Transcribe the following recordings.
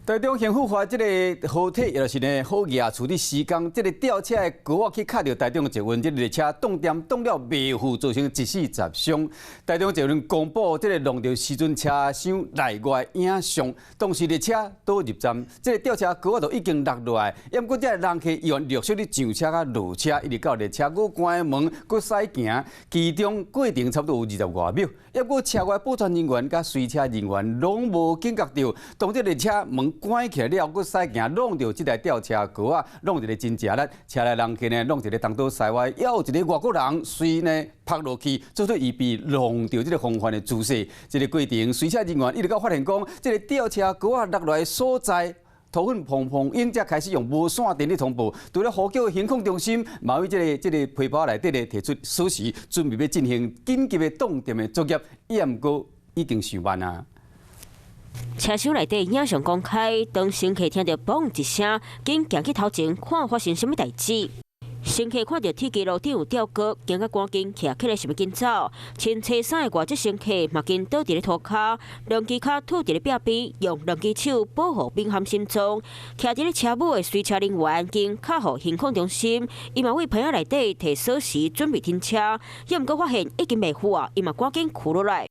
台中興富華這个高鐵，也就是呢好額厝佇施工，這个吊車的鈎仔去卡著台中捷運，這个列車擋電擋了袂赴，造成一死十傷。台中捷運公布，這个弄著時陣車廂內外影像，當時列車倒入站，這个吊車鈎仔就已經落落來，毋過這个人客依然陸續咧上車佮落車，一直到列車閣關門閣駛行，其中過程差不多有20外秒。抑過車外保全人員佮隨車人員攏無警覺著，當這列車門關起來了，閣駛行，弄著這台吊車鈎仔，弄一个真食力，車內人客呢，弄一个東倒西歪，猶有一个外國人隨呢拍落去，做出預備弄著這个防範的姿勢。這个過程，隨車人員一直到發現講，這个吊車鈎仔落來的所在，塗粉蓬蓬，𪜶才開始用無線電咧通報。除了呼叫行控中心，嘛佇這个皮包內底咧提出鎖匙，準備欲進行緊急的擋電的作業，毋過已經傷慢啊。車廂內底影像公開，當乘客聽著嘣一聲，緊行去頭前看發生啥物代誌。乘客看著鐵枝路頂有吊鈎，驚甲趕緊徛起來想欲緊走。穿青衫的外籍乘客嘛緊倒佇咧塗跤，兩支跤吐佇咧壁邊，用兩支手保護敏感心臟。徛佇咧車尾的隨車人員緊敲予行控中心，伊嘛為棚仔內底提鎖匙準備停車，猶毋過發現已經袂赴啊，伊嘛趕緊跍落來。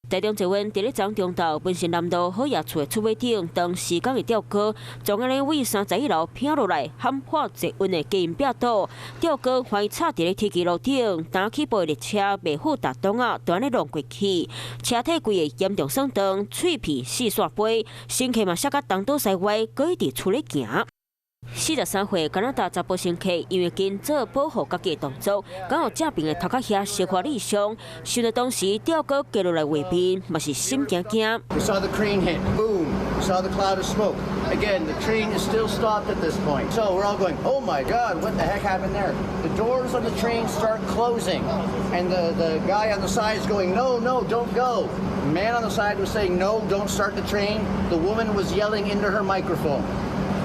台中捷運佇咧昨中晝文心南路好額厝的厝尾頂，當施工的吊鈎從按呢位31樓飄落來，撼破捷運的隔音壁堵，吊鈎懷疑插佇咧鐵枝路頂，當起步的列車袂赴踏擋仔，就按呢弄過去，車體規个嚴重損斷，碎片四散飛，乘客嘛嚇甲東倒西歪，閣一直厝咧行。43歲加拿大查埔乘客因為緊做保護家己的動作，剛予正爿的頭殼遐小可裂傷，想著當時吊鈎跌落來畫面，嘛是心驚驚。 We saw the crane hit, boom. We saw the cloud of smoke. Again, the train is still stopped at this point. So we're all going, "Oh my God, what the heck happened there?" The doors on the train start closing, and the guy on the side is going, "No, no, don't go." The man on the side was saying, "No, don't start the train." The woman was yelling into her microphone.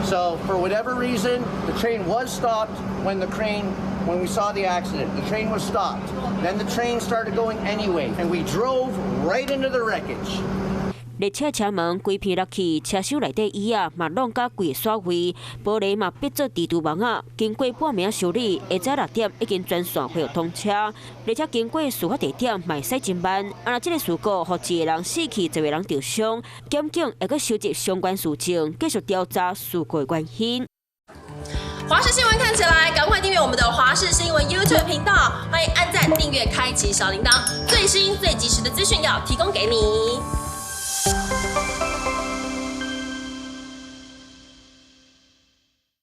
So for whatever reason, the train was stopped when we saw the accident. The train was stopped. Then the train started going anyway, and we drove right into the wreckage. 列車車門規片落去，車廂內底椅仔嘛弄甲規个煞位，玻璃嘛變做蜘蛛網仔。經過半暝修理，下早6點已經全線恢復通車。列車經過事發地點，嘛會駛真慢。啊，若這个事故，予一个人死去，一个人受傷，檢警會閣收集相關事證，繼續調查事故的原因。華視新聞看起來，趕快訂閱我們的華視新聞 YouTube 頻道，歡迎按讚、訂閱、開啟小鈴鐺，最新最及時的資訊要提供給你。